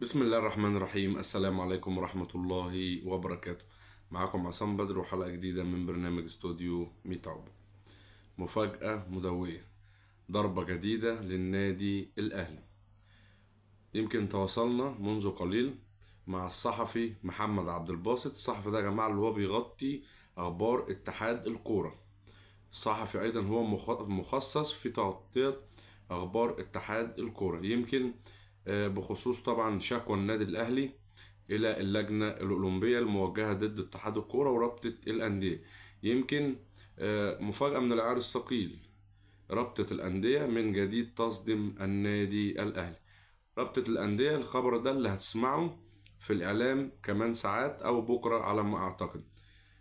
بسم الله الرحمن الرحيم. السلام عليكم ورحمة الله وبركاته. معكم عصام بدر وحلقة جديدة من برنامج استوديو ميت عقبة. مفاجأة مدوية، ضربة جديدة للنادي الأهلي. يمكن تواصلنا منذ قليل مع الصحفي محمد عبد الباسط. الصحفي ده يا جماعة اللي هو بيغطي أخبار اتحاد الكورة. الصحفي أيضا هو مخصص في تغطية أخبار اتحاد الكورة. يمكن بخصوص طبعا شكوى النادي الأهلي إلى اللجنة الأولمبية الموجهة ضد اتحاد الكورة ورابطة الأندية. يمكن مفاجأة من العيار الثقيل، رابطة الأندية من جديد تصدم النادي الأهلي. رابطة الأندية الخبر ده اللي هتسمعه في الإعلام كمان ساعات أو بكرة على ما أعتقد.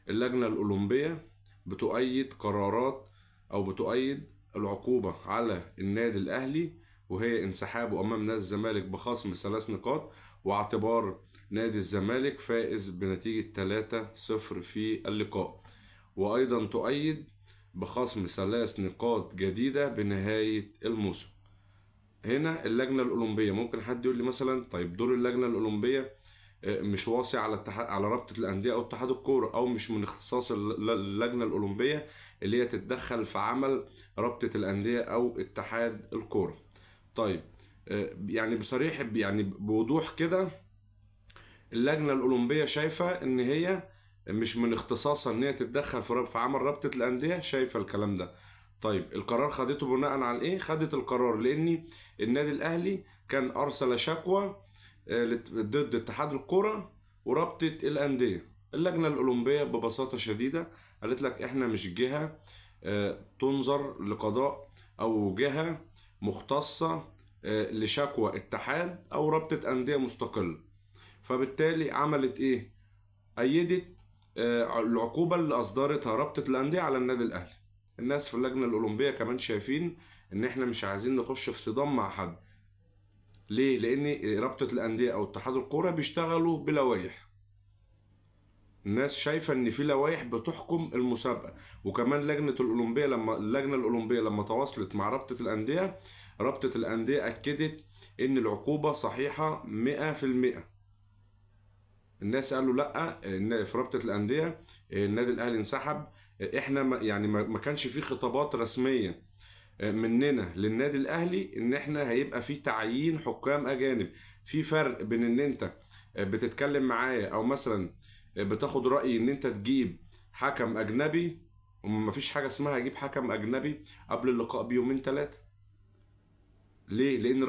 اللجنة الأولمبية بتؤيد قرارات أو بتؤيد العقوبة على النادي الأهلي، وهي انسحابه أمام نادي الزمالك بخصم 3 نقاط، واعتبار نادي الزمالك فائز بنتيجة 3-0 في اللقاء. وأيضا تؤيد بخصم 3 نقاط جديدة بنهاية الموسم. هنا اللجنة الأولمبية، ممكن حد يقول لي مثلا طيب دور اللجنة الأولمبية مش واصي على على رابطة الأندية أو اتحاد الكورة، أو مش من اختصاص اللجنة الأولمبية اللي هي تتدخل في عمل رابطة الأندية أو اتحاد الكورة. طيب يعني بصريح، يعني بوضوح كده، اللجنة الأولمبية شايفة إن هي مش من اختصاصها إن هي تتدخل في عمل رابطة الأندية، شايفة الكلام ده. طيب القرار خدته بناء على إيه؟ خدت القرار لأن النادي الأهلي كان أرسل شكوى ضد اتحاد الكرة ورابطة الأندية. اللجنة الأولمبية ببساطة شديدة قالت لك إحنا مش جهة تنظر لقضاء أو جهة مختصة لشكوى اتحاد أو رابطة أندية مستقلة. فبالتالي عملت إيه؟ أيدت العقوبة اللي أصدرتها رابطة الأندية على النادي الأهلي. الناس في اللجنة الأولمبية كمان شايفين إن إحنا مش عايزين نخش في صدام مع حد. ليه؟ لأن رابطة الأندية أو اتحاد الكورة بيشتغلوا بلوائح. الناس شايفة إن في لوائح بتحكم المسابقة. وكمان لجنة الأولمبية لما اللجنة الأولمبية لما تواصلت مع رابطة الأندية، رابطة الأندية أكدت إن العقوبة صحيحة 100%. الناس قالوا لأ، إن في رابطة الأندية النادي الأهلي انسحب، إحنا ما كانش في خطابات رسمية مننا للنادي الأهلي إن إحنا هيبقى في تعيين حكام أجانب. في فرق بين إن أنت بتتكلم معايا أو مثلا بتاخد رأيي إن أنت تجيب حكم أجنبي، ومفيش حاجة اسمها أجيب حكم أجنبي قبل اللقاء بيومين 3. ليه؟ لأن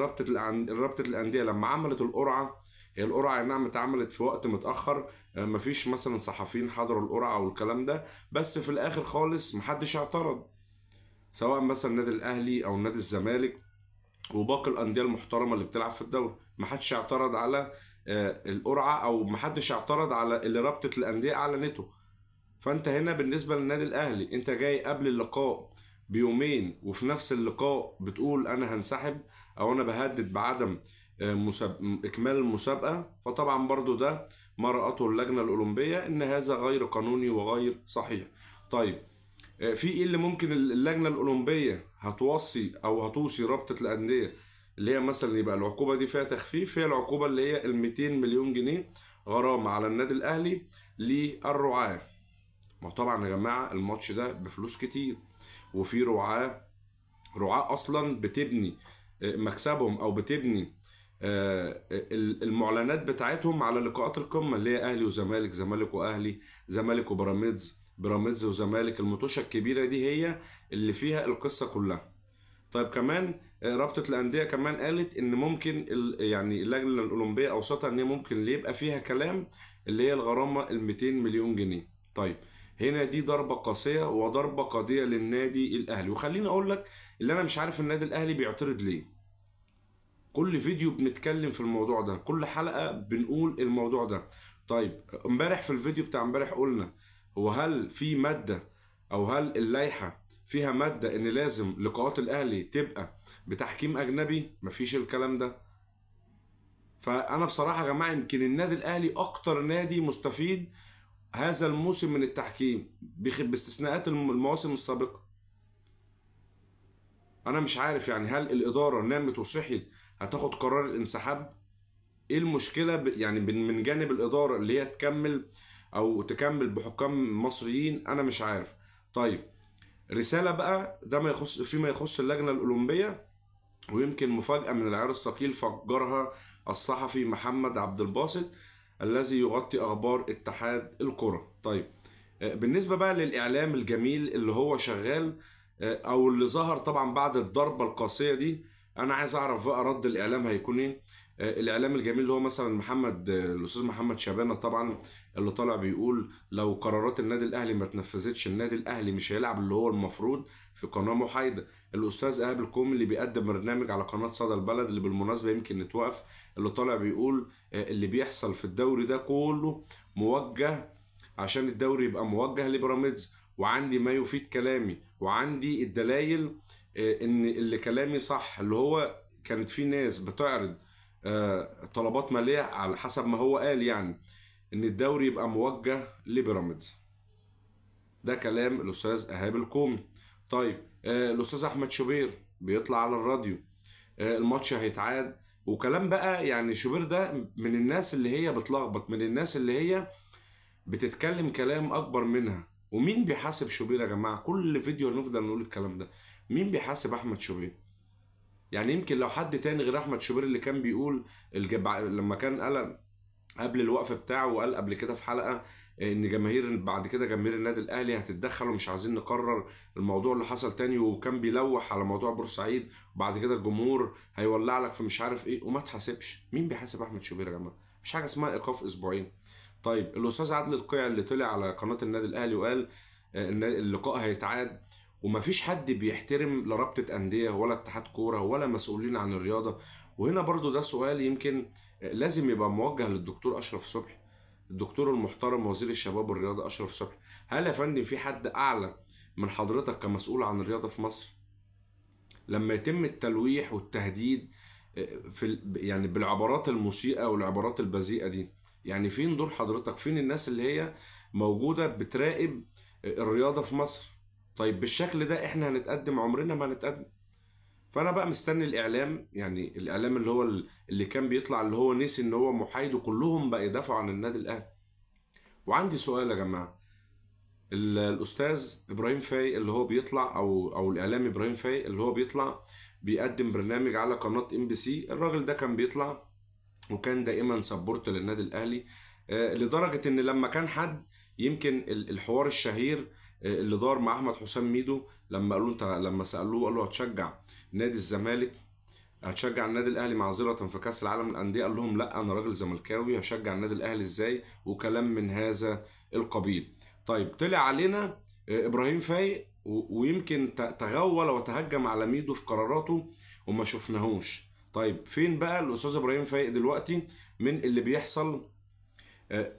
رابطة الأندية لما عملت القرعة، هي القرعة نعم اتعملت في وقت متأخر، مفيش مثلا صحفيين حضروا القرعة والكلام ده، بس في الآخر خالص محدش اعترض، سواء مثلا النادي الأهلي أو نادي الزمالك وباقي الأندية المحترمة اللي بتلعب في الدوري، محدش اعترض على القرعة أو محدش اعترض على اللي رابطة الأندية أعلنته. فأنت هنا بالنسبة للنادي الأهلي، أنت جاي قبل اللقاء بيومين وفي نفس اللقاء بتقول أنا هنسحب أو أنا بهدد بعدم إكمال المسابقة. فطبعا برضو ده ما رأته اللجنة الأولمبية إن هذا غير قانوني وغير صحيح. طيب في إيه اللي ممكن اللجنة الأولمبية هتوصي أو هتوصي رابطة الأندية اللي هي مثلا يبقى العقوبة دي فيها تخفيف؟ هي العقوبة اللي هي 200 مليون جنيه غرامة على النادي الأهلي للرعاة. ما طبعا يا جماعة الماتش ده بفلوس كتير، وفي رعاة أصلا بتبني مكسبهم أو بتبني المعلنات بتاعتهم على لقاءات القمة اللي هي أهلي وزمالك، زمالك وأهلي، زمالك وبيراميدز، بيراميدز وزمالك. المطوشة الكبيرة دي هي اللي فيها القصة كلها. طيب كمان رابطة الأندية كمان قالت إن ممكن يعني اللجنة الأولمبية أوصتها إن ممكن اللي يبقى فيها كلام اللي هي الغرامة 200 مليون جنيه. طيب هنا دي ضربة قاسية وضربة قاضية للنادي الأهلي. وخليني أقول لك اللي أنا مش عارف النادي الأهلي بيعترض ليه. كل فيديو بنتكلم في الموضوع ده، كل حلقة بنقول الموضوع ده. طيب امبارح في الفيديو بتاع امبارح قلنا هو هل في مادة أو هل اللائحة فيها مادة إن لازم لقاءات الأهلي تبقى بتحكيم أجنبي؟ مفيش الكلام ده. فأنا بصراحة يا جماعة يمكن النادي الأهلي أكتر نادي مستفيد هذا الموسم من التحكيم باستثناءات المواسم السابقة. أنا مش عارف يعني هل الإدارة نامت وصحيت هتاخد قرار الانسحاب؟ ايه المشكلة يعني من جانب الادارة اللي هي تكمل او تكمل بحكام مصريين؟ انا مش عارف. طيب رسالة بقى ده ما يخص فيما يخص اللجنة الاولمبية، ويمكن مفاجاة من العيار الثقيل فجرها الصحفي محمد عبد الباسط الذي يغطي اخبار اتحاد الكره. طيب بالنسبة بقى للاعلام الجميل اللي هو شغال او اللي ظهر طبعا بعد الضربة القاسية دي، انا عايز اعرف بقى رد الاعلام هيكون ايه. الاعلام الجميل اللي هو مثلا محمد الاستاذ محمد شبانه طبعا اللي طالع بيقول لو قرارات النادي الاهلي ما اتنفذتش النادي الاهلي مش هيلعب اللي هو المفروض في قناة محايدة. الاستاذ ايهاب الكومي اللي بيقدم برنامج على قناة صدى البلد اللي بالمناسبة يمكن نتوقف، اللي طالع بيقول اللي بيحصل في الدوري ده كله موجه عشان الدوري يبقى موجه لبيراميدز، وعندي ما يفيد كلامي وعندي الدلائل ان اللي كلامي صح، اللي هو كانت في ناس بتعرض طلبات ماليه على حسب ما هو قال، يعني ان الدوري يبقى موجه لبيراميدز. ده كلام الاستاذ ايهاب الكومي. طيب الاستاذ احمد شوبير بيطلع على الراديو الماتش هيتعاد وكلام بقى. يعني شوبير ده من الناس اللي هي بتلخبط، من الناس اللي هي بتتكلم كلام اكبر منها. ومين بيحاسب شوبير يا جماعة؟ كل فيديو هنفضل نقول الكلام ده، مين بيحاسب احمد شوبير؟ يعني يمكن لو حد تاني غير احمد شوبير اللي كان بيقول لما كان قال قبل الوقف بتاعه وقال قبل كده في حلقة ان جماهير بعد كده جماهير النادي الاهلي هتتدخل ومش عايزين نكرر الموضوع اللي حصل تاني، وكان بيلوح على موضوع بورسعيد وبعد كده الجمهور هيولع لك في مش عارف ايه، وما تحاسبش. مين بيحاسب احمد شوبير يا جماعة؟ مش حاجة اسمها ايقاف اسبوعين. طيب الاستاذ عادل القيعي اللي طلع على قناة النادي الاهلي وقال ان اللقاء هيتعاد، ومفيش حد بيحترم لا رابطه اندية ولا اتحاد كورة ولا مسؤولين عن الرياضة. وهنا برضو ده سؤال يمكن لازم يبقى موجه للدكتور اشرف صبحي، الدكتور المحترم وزير الشباب والرياضة اشرف صبحي. هل يا فندم في حد اعلى من حضرتك كمسؤول عن الرياضة في مصر؟ لما يتم التلويح والتهديد في يعني بالعبارات المسيئه والعبارات البذيئه دي، يعني فين دور حضرتك؟ فين الناس اللي هي موجودة بتراقب الرياضة في مصر؟ طيب بالشكل ده احنا هنتقدم؟ عمرنا ما هنتقدم. فانا بقى مستني الاعلام، يعني الاعلام اللي هو اللي كان بيطلع اللي هو نسي ان هو محايد وكلهم بقى يدافعوا عن النادي الاهلي. وعندي سؤال يا جماعة، الاستاذ ابراهيم فايق اللي هو بيطلع او الاعلامي ابراهيم فايق اللي هو بيطلع بيقدم برنامج على قناة MBC، الراجل ده كان بيطلع وكان دائما support للنادي الاهلي، لدرجة ان لما كان حد يمكن الحوار الشهير اللي دار مع احمد حسام ميدو لما قالوا انت، لما سالوه قالوا هتشجع نادي الزمالك هتشجع النادي الاهلي معذرة في كاس العالم للاندية، قال لهم لا انا راجل زملكاوي هشجع النادي الاهلي ازاي، وكلام من هذا القبيل. طيب طلع علينا ابراهيم فايق ويمكن تغول وتهجم على ميدو في قراراته وما شفناهوش. طيب فين بقى الاستاذ ابراهيم فايق دلوقتي من اللي بيحصل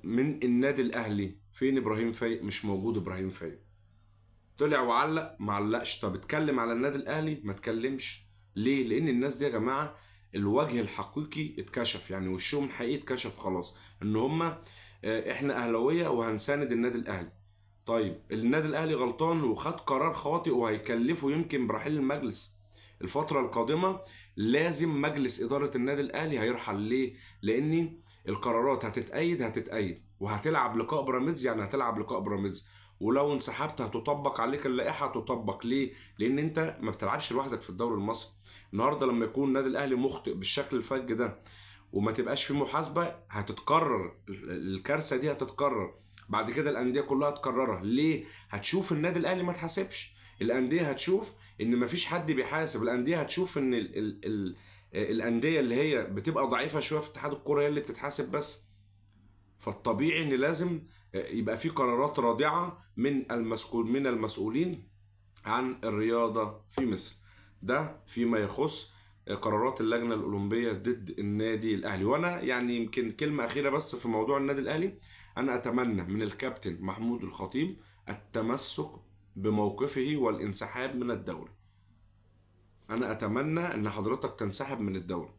من النادي الاهلي؟ فين ابراهيم فايق؟ مش موجود. ابراهيم فايق طلع وعلق ما علقش. طب اتكلم على النادي الاهلي ما اتكلمش. ليه؟ لان الناس دي يا جماعة الوجه الحقيقي اتكشف، يعني وشهم الحقيقي اتكشف خلاص، ان هم احنا اهلاويه وهنساند النادي الاهلي. طيب النادي الاهلي غلطان وخد قرار خاطئ وهيكلفه يمكن برحيل المجلس الفترة القادمة. لازم مجلس ادارة النادي الاهلي هيرحل. ليه؟ لان القرارات هتتأيد وهتلعب لقاء بيراميدز، يعني هتلعب لقاء بيراميدز، ولو انسحبت هتطبق عليك اللائحة، تطبق. ليه؟ لان انت ما بتلعبش لوحدك في الدوري المصري. النهارده لما يكون النادي الاهلي مخطئ بالشكل الفج ده وما تبقاش في محاسبه، هتتكرر الكارثة دي، هتتكرر بعد كده، الاندية كلها هتكررها. ليه؟ هتشوف النادي الاهلي ما تحاسبش، الاندية هتشوف ان ما فيش حد بيحاسب، الاندية هتشوف ان ال ال ال الاندية اللي هي بتبقى ضعيفة شوية في اتحاد الكورة هي اللي بتتحاسب بس. فالطبيعي ان لازم يبقى في قرارات رادعة من المسؤولين عن الرياضة في مصر. ده فيما يخص قرارات اللجنة الاولمبية ضد النادي الاهلي. وانا يعني يمكن كلمة اخيرة بس في موضوع النادي الاهلي، انا اتمنى من الكابتن محمود الخطيب التمسك بموقفه والانسحاب من الدوري. انا اتمنى ان حضرتك تنسحب من الدوري،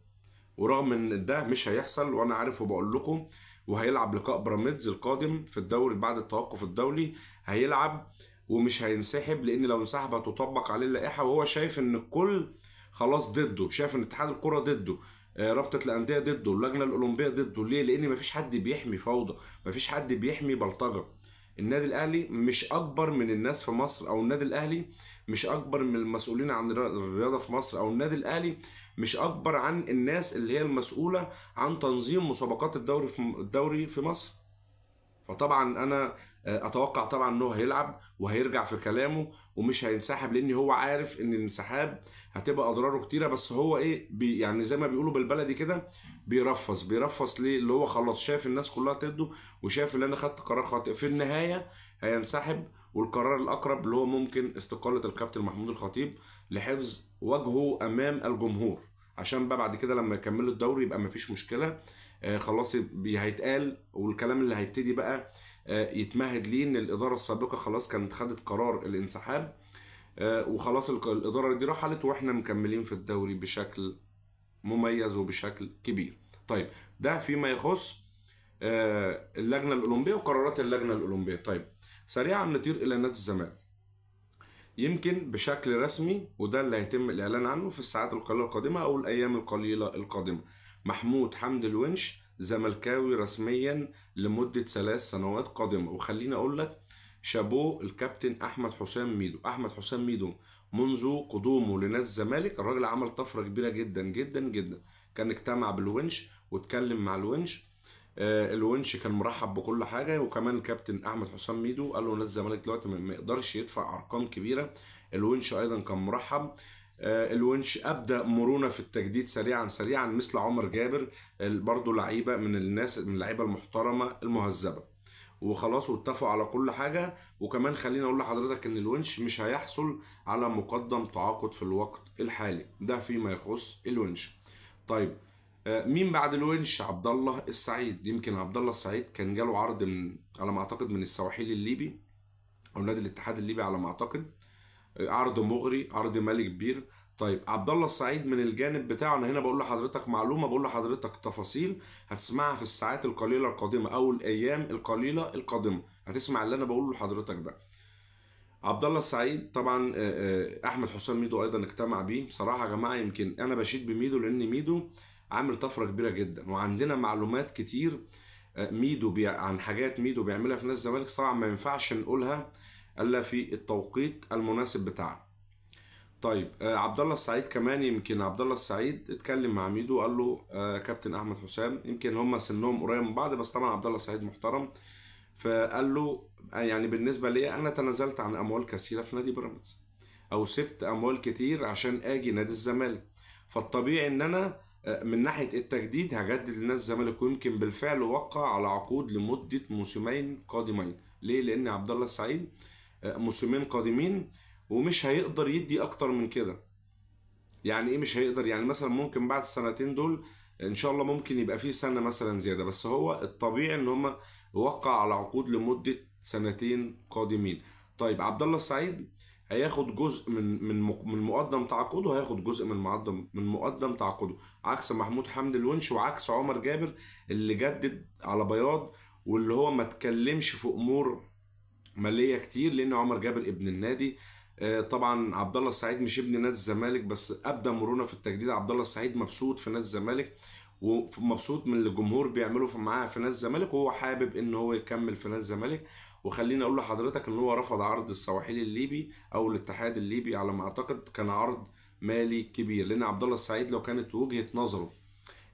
ورغم ان ده مش هيحصل وانا عارف وبقول لكم، وهيلعب لقاء بيراميدز القادم في الدوري بعد التوقف الدولي، هيلعب ومش هينسحب، لان لو انسحب هتطبق عليه اللائحة، وهو شايف ان الكل خلاص ضده، شايف ان اتحاد الكره ضده. رابطه الاندية ضده، اللجنة الاولمبية ضده. ليه؟ لان مفيش حد بيحمي فوضى، مفيش حد بيحمي بلطجه. النادي الاهلي مش اكبر من الناس في مصر، او النادي الاهلي مش اكبر من المسؤولين عن الرياضة في مصر، او النادي الاهلي مش اكبر عن الناس اللي هي المسؤولة عن تنظيم مسابقات الدوري في مصر. فطبعا انا اتوقع طبعا انه هيلعب وهيرجع في كلامه ومش هينسحب، لان هو عارف ان الانسحاب هتبقى اضراره كتيرة. بس هو ايه يعني زي ما بيقولوا بالبلدي كده بيرفص. ليه؟ اللي هو خلاص شايف الناس كلها تده، وشايف ان انا خدت قرار خاطئ. في النهاية هينسحب، والقرار الاقرب اللي هو ممكن استقالة الكابتن محمود الخطيب لحفظ وجهه امام الجمهور، عشان بقى بعد كده لما يكملوا الدوري يبقى مفيش مشكلة. خلاص هيتقال، والكلام اللي هيبتدي بقى يتمهد ليه ان الادارة السابقة خلاص كانت خدت قرار الانسحاب، وخلاص الادارة دي رحلت، واحنا مكملين في الدوري بشكل مميز وبشكل كبير. طيب ده فيما يخص اللجنة الاولمبية وقرارات اللجنة الاولمبية. طيب سريعا نطير الى نادي الزمالك، يمكن بشكل رسمي، وده اللي هيتم الاعلان عنه في الساعات القليلة القادمة او الايام القليلة القادمة. محمود حمدي الونش زملكاوي رسميا لمدة 3 سنوات قادمة. وخليني اقول لك شابوه الكابتن احمد حسام ميدو. احمد حسام ميدو منذ قدومه لنادي الزمالك الراجل عمل طفرة كبيرة جدا جدا جدا. كان اجتمع بالونش واتكلم مع الونش، الونش كان مرحب بكل حاجة. وكمان الكابتن احمد حسام ميدو قال له نادي الزمالك دلوقتي ما يقدرش يدفع ارقام كبيرة. الونش ايضا كان مرحب. الونش ابدا مرونة في التجديد سريعا سريعا، مثل عمر جابر برضه لعيبة من الناس، من اللعيبة المحترمة المهذبه، وخلاص واتفقوا على كل حاجة. وكمان خليني اقول لحضرتك ان الونش مش هيحصل على مقدم تعاقد في الوقت الحالي، ده فيما يخص الونش. طيب مين بعد الونش؟ عبد الله السعيد. يمكن عبد الله السعيد كان جاله عرض من على ما اعتقد من السواحيل الليبي او نادي الاتحاد الليبي على ما اعتقد، عرض مغري، عرض مالي كبير. طيب عبد الله السعيد من الجانب بتاعه، انا هنا بقول لحضرتك معلومة، بقول لحضرتك تفاصيل هتسمعها في الساعات القليلة القادمة او الايام القليلة القادمة، هتسمع اللي انا بقوله لحضرتك ده. عبد الله السعيد طبعا احمد حسام ميدو ايضا اجتمع بيه. بصراحة يا جماعة يمكن انا بشيد بميدو، لان ميدو عامل طفرة كبيرة جدا، وعندنا معلومات كتير ميدو عن حاجات ميدو بيعملها في نادي الزمالك، طبعا ما ينفعش نقولها الا في التوقيت المناسب بتاعها. طيب عبد الله السعيد كمان، يمكن عبد الله السعيد اتكلم مع ميدو قال له كابتن احمد حسام، يمكن هم سنهم قريب من بعض، بس طبعا عبد الله السعيد محترم، فقال له يعني بالنسبة لي انا تنازلت عن اموال كثيرة في نادي بيراميدز، او سبت اموال كتير عشان اجي نادي الزمالك، فالطبيعي ان انا من ناحية التجديد هجدد لنادي الزمالك. ويمكن بالفعل وقع على عقود لمدة موسمين قادمين. ليه؟ لان عبد الله السعيد موسمين قادمين ومش هيقدر يدي اكتر من كده. يعني ايه مش هيقدر؟ يعني مثلا ممكن بعد السنتين دول ان شاء الله ممكن يبقى فيه سنة مثلا زيادة، بس هو الطبيعي ان هم وقع على عقود لمدة سنتين قادمين. طيب عبد الله السعيد هياخد جزء من من مقدم تعاقده، هياخد جزء من مقدم تعاقده، عكس محمود حمدي الونش وعكس عمر جابر اللي جدد على بياض، واللي هو ما اتكلمش في امور ماليه كتير، لان عمر جابر ابن النادي. طبعا عبد الله السعيد مش ابن نادي الزمالك، بس ابدى مرونة في التجديد. عبد الله السعيد مبسوط في نادي الزمالك، ومبسوط من اللي الجمهور بيعمله معاه في نادي الزمالك، وهو حابب ان هو يكمل في نادي الزمالك. وخليني اقول لحضرتك ان هو رفض عرض السواحيل الليبي او الاتحاد الليبي على ما اعتقد، كان عرض مالي كبير، لان عبد الله السعيد لو كانت وجهة نظره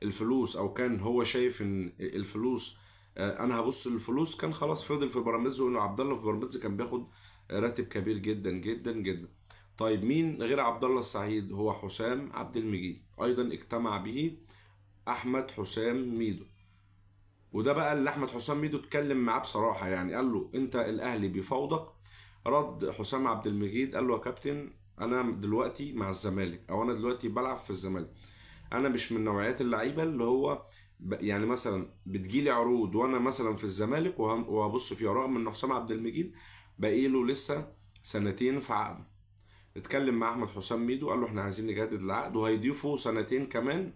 الفلوس، او كان هو شايف ان الفلوس انا هبص للفلوس، كان خلاص فضل في بيراميدز. وانه عبد الله في بيراميدز كان بياخد راتب كبير جدا جدا جدا. طيب مين غير عبد الله السعيد؟ هو حسام عبد المجيد، ايضا اجتمع به احمد حسام ميدو، وده بقى اللي احمد حسام ميدو اتكلم معاه بصراحة، يعني قال له انت الاهلي بيفاوضك. رد حسام عبد المجيد قال له يا كابتن انا دلوقتي مع الزمالك، او انا دلوقتي بلعب في الزمالك، انا مش من نوعيات اللعيبة اللي هو يعني مثلا بتجيلي عروض وانا مثلا في الزمالك وهبص فيها، رغم ان حسام عبد المجيد باقي له لسه سنتين في عقده. اتكلم مع احمد حسام ميدو قال له احنا عايزين نجدد العقد، وهيضيفوا سنتين كمان،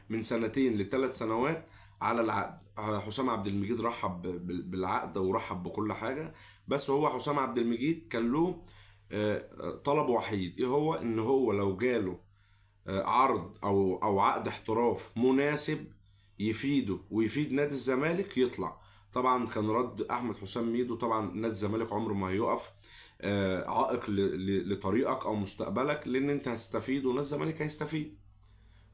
من 2 ل 3 سنوات على العقد. حسام عبد المجيد رحب بالعقد ورحب بكل حاجة، بس هو حسام عبد المجيد كان له طلب وحيد، ايه هو؟ ان هو لو جاله عرض او عقد احتراف مناسب يفيده ويفيد نادي الزمالك يطلع. طبعا كان رد احمد حسام ميدو، طبعا نادي الزمالك عمره ما هيقف عائق لطريقك او مستقبلك، لان انت هتستفيد ونادي الزمالك هيستفيد.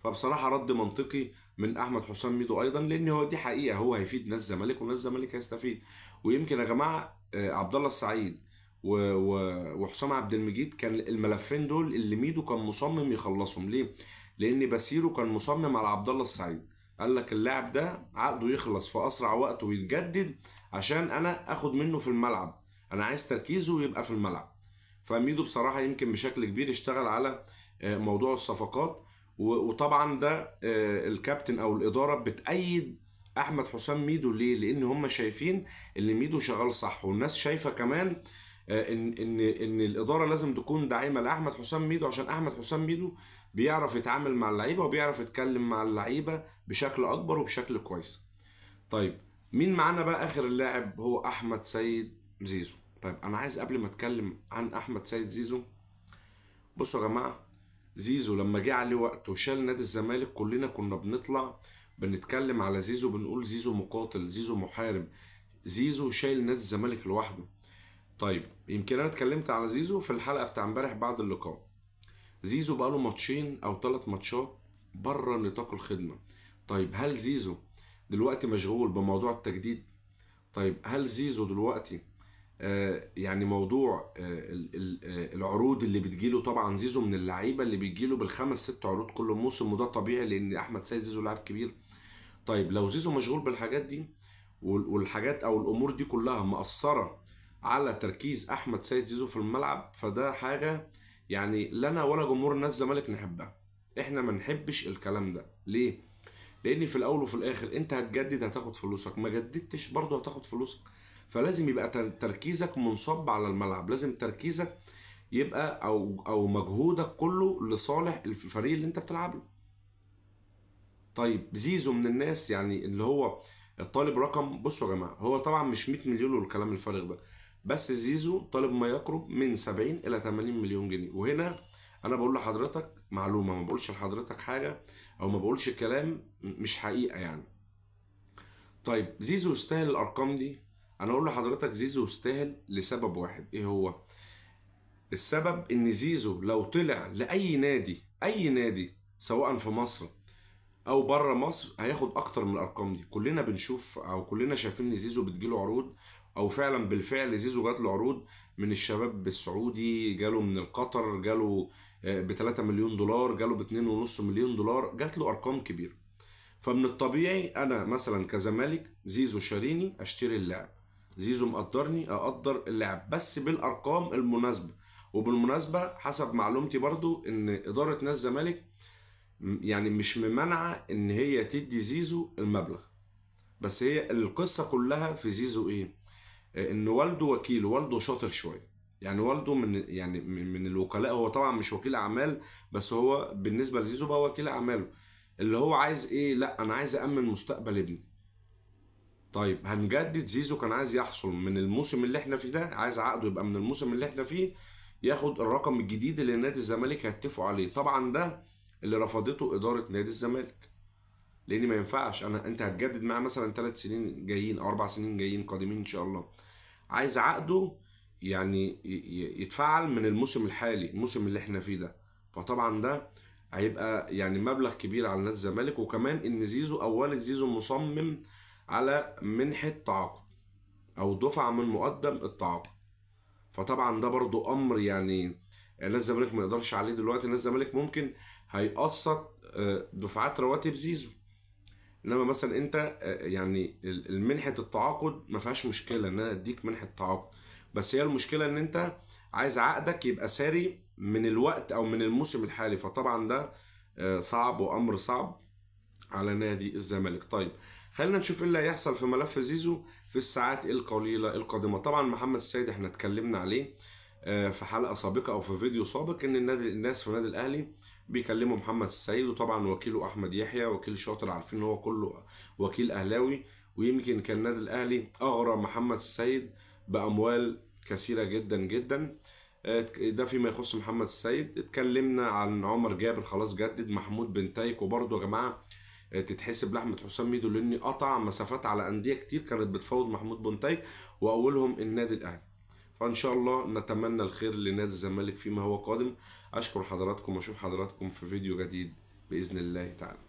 فبصراحة رد منطقي من احمد حسام ميدو ايضا، لان هو دي حقيقة، هو هيفيد نادي الزمالك ونادي الزمالك هيستفيد. ويمكن يا جماعة عبد الله السعيد وحسام عبد المجيد كان الملفين دول اللي ميدو كان مصمم يخلصهم. ليه؟ لان باسيرو كان مصمم على عبد الله السعيد، قال لك اللاعب ده عقده يخلص في اسرع وقت ويتجدد عشان انا اخد منه في الملعب، انا عايز تركيزه يبقى في الملعب. فميدو بصراحة يمكن بشكل كبير اشتغل على موضوع الصفقات، وطبعا ده الكابتن او الادارة بتأيد احمد حسام ميدو. ليه؟ لان هم شايفين ان ميدو شغال صح، والناس شايفه كمان ان ان ان الادارة لازم تكون داعمه لاحمد حسام ميدو، عشان احمد حسام ميدو بيعرف يتعامل مع اللعيبة وبيعرف يتكلم مع اللعيبة بشكل اكبر وبشكل كويس. طيب مين معانا بقى اخر اللاعب؟ هو احمد سيد زيزو. طيب انا عايز قبل ما اتكلم عن احمد سيد زيزو، بصوا يا جماعة، زيزو لما جه عليه وقت وشال نادي الزمالك كلنا كنا بنطلع بنتكلم على زيزو، بنقول زيزو مقاتل، زيزو محارب، زيزو شايل نادي الزمالك لوحده. طيب يمكن انا اتكلمت على زيزو في الحلقة بتاع امبارح بعد اللقاء. زيزو بقاله ماتشين او 3 ماتشات بره نطاق الخدمة. طيب هل زيزو دلوقتي مشغول بموضوع التجديد؟ طيب هل زيزو دلوقتي يعني موضوع العروض اللي بتجيله؟ طبعا زيزو من اللعيبة اللي بتجيله بال5 6 عروض كل موسم، وده طبيعي لان احمد سيد زيزو لاعب كبير. طيب لو زيزو مشغول بالحاجات دي والحاجات او الامور دي كلها مأثره على تركيز احمد سيد زيزو في الملعب، فده حاجة يعني لنا ولا جمهور الناس الزمالك نحبها. احنا ما نحبش الكلام ده. ليه؟ لان في الاول وفي الاخر انت هتجدد هتاخد فلوسك، ما جددتش برضه هتاخد فلوسك. فلازم يبقى تركيزك منصب على الملعب، لازم تركيزك يبقى او مجهودك كله لصالح الفريق اللي انت بتلعب له. طيب زيزو من الناس يعني اللي هو الطالب رقم، بصوا يا جماعة هو طبعا مش 100 مليون والكلام الفارغ ده، بس زيزو طالب ما يقرب من 70 الى 80 مليون جنيه. وهنا انا بقول لحضرتك معلومة، ما بقولش لحضرتك حاجة او ما بقولش كلام مش حقيقة يعني. طيب زيزو يستاهل الارقام دي؟ انا اقول لحضرتك زيزو يستاهل لسبب واحد. ايه هو السبب؟ ان زيزو لو طلع لاي نادي، اي نادي سواء في مصر او بره مصر، هياخد اكتر من الارقام دي. كلنا بنشوف او كلنا شايفين ان زيزو بتجيله عروض، او فعلا بالفعل زيزو جات له عروض من الشباب السعودي، جاله من القطر، جاله ب 3 مليون دولار، جاله ب 2.5 مليون دولار، جات له ارقام كبيرة. فمن الطبيعي انا مثلا كزمالك زيزو شاريني اشتري اللاعب، زيزو مقدرني اقدر اللاعب، بس بالارقام المناسبة. وبالمناسبة حسب معلومتي برضو ان ادارة نادي الزمالك يعني مش ممانعه ان هي تدي زيزو المبلغ، بس هي القصة كلها في زيزو ايه؟ ان والده وكيل، والده شاطر شوية يعني، والده من يعني من الوكلاء، هو طبعا مش وكيل اعمال بس هو بالنسبة لزيزو بقى وكيل اعماله، اللي هو عايز ايه؟ لا انا عايز امن مستقبل ابني. طيب هنجدد، زيزو كان عايز يحصل من الموسم اللي احنا فيه ده، عايز عقده يبقى من الموسم اللي احنا فيه ياخد الرقم الجديد اللي نادي الزمالك هيتفقوا عليه. طبعا ده اللي رفضته ادارة نادي الزمالك، لان ما ينفعش انا انت هتجدد معاه مثلا 3 سنين جايين او 4 سنين جايين قادمين ان شاء الله، عايز عقده يعني يتفعل من الموسم الحالي، الموسم اللي احنا فيه ده. فطبعا ده هيبقى يعني مبلغ كبير على نادي الزمالك. وكمان ان زيزو او والد زيزو مصمم على منحة تعاقد او دفعة من مقدم التعاقد، فطبعا ده برضو امر يعني نادي الزمالك ما يقدرش عليه دلوقتي. نادي الزمالك ممكن هيقسط دفعات رواتب زيزو، انما مثلا انت يعني المنحة التعاقد ما فيهاش مشكلة ان انا اديك منحة تعاقد، بس هي المشكلة ان انت عايز عقدك يبقى ساري من الوقت او من الموسم الحالي، فطبعا ده صعب وامر صعب على نادي الزمالك. طيب خلينا نشوف ايه اللي هيحصل في ملف زيزو في الساعات القليلة القادمة. طبعا محمد السيد احنا اتكلمنا عليه في حلقة سابقة او في فيديو سابق، ان الناس في النادي الاهلي بيكلموا محمد السيد، وطبعا وكيله احمد يحيى وكيل شاطر، عارفين ان هو كله وكيل اهلاوي، ويمكن كان النادي الاهلي اغرى محمد السيد باموال كثيرة جدا جدا. ده فيما يخص محمد السيد. اتكلمنا عن عمر جابر خلاص جدد، محمود بنتايك، وبرضه يا جماعة تتحسب لاحمد حسام ميدو لان قطع مسافات على اندية كتير كانت بتفاوض محمود بنتايك واولهم النادي الاهلي. فان شاء الله نتمنى الخير لنادي الزمالك فيما هو قادم. اشكر حضراتكم واشوف حضراتكم في فيديو جديد باذن الله تعالى.